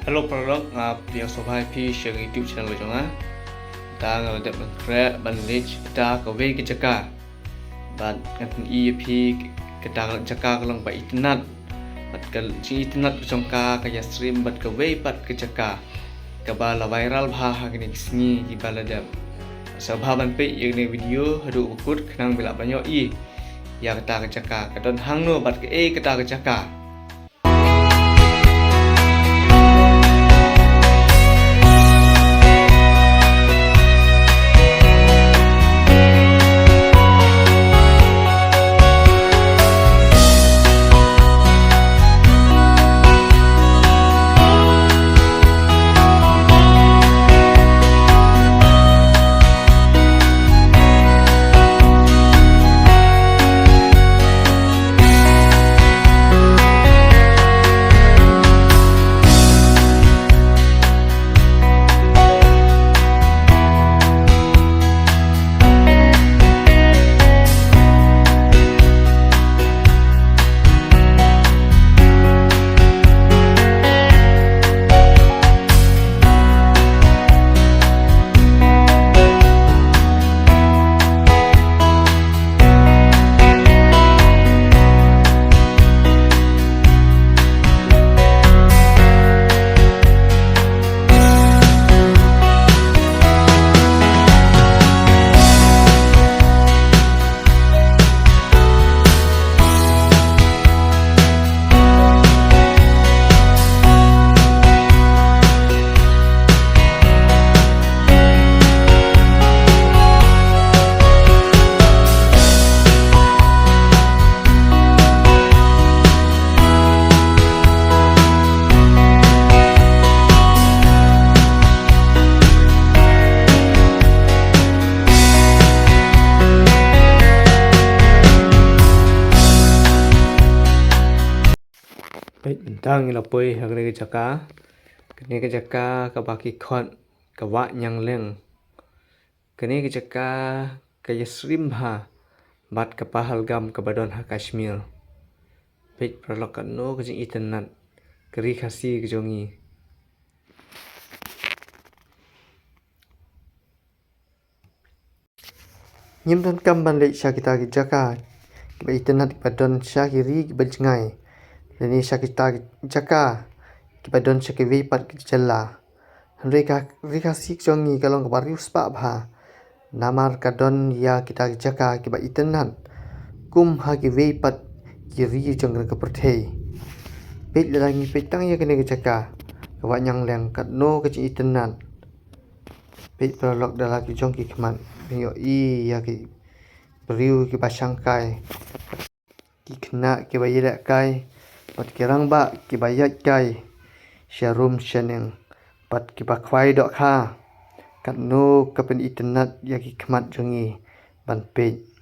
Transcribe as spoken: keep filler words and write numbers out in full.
Hello paralok, nga pdiang sngewbha ïa phi sha ka YouTube channel ka jong nga. Mynta nga la dep ban khreh ban leit sha kata kawei ka jaka. Bad ngan pyni ïa phi kata ka jaka ka long ba itynnad. Bad ka jingitynnad ka jong ka, ka ïasyriem bad kawei pat ka jaka kaba la viral bha ha kine ki sngi kiba la dep. Sngewbha ban peit ïa kane ka video haduh ba kut khnang ba lah ban ïohi ïa kata ka jaka ka don hangno bad kaei kata ka jaka. Peit, mynta ngi la poi ha kane ka jaka. Kane ka jaka kaba ki khot ka Wah Nyangling. Kane ka jaka ka ïasyriem bha bad ka Pahalgam kaba don ha Kashmir. Peit paralok, katno ka jingitynnad ka ri Khasi ka jong ngi. Ngim donkam ban leit sha kita ki jaka kiba itynnad kiba don sha ki ri kiba jngai, lane sha kita ki jaka kiba don sha kiwei pat ki jylla. Hynrei ka ri Khasi ka jong ngi ka long kaba riewspah bha, namar ka don ïa kita ki jaka kiba itynnad kum ha kiwei pat ki ri jong ka pyrthei. Peit, lada ngi peit tang ïa kane ka jaka ka Wah Nyangling, katno ka jingitynnad. Peit paralok, da la ki jong ki khmat ngi ïohi ïa ki briew kiba shangkai, ki khynnah kiba ïalehkai, bad ki rangbah kiba ïaid kai sha rum sha neng, bad kiba khwai dohkha. Katno ka pynitynnad ïa ki khmat jong ngi ban peit.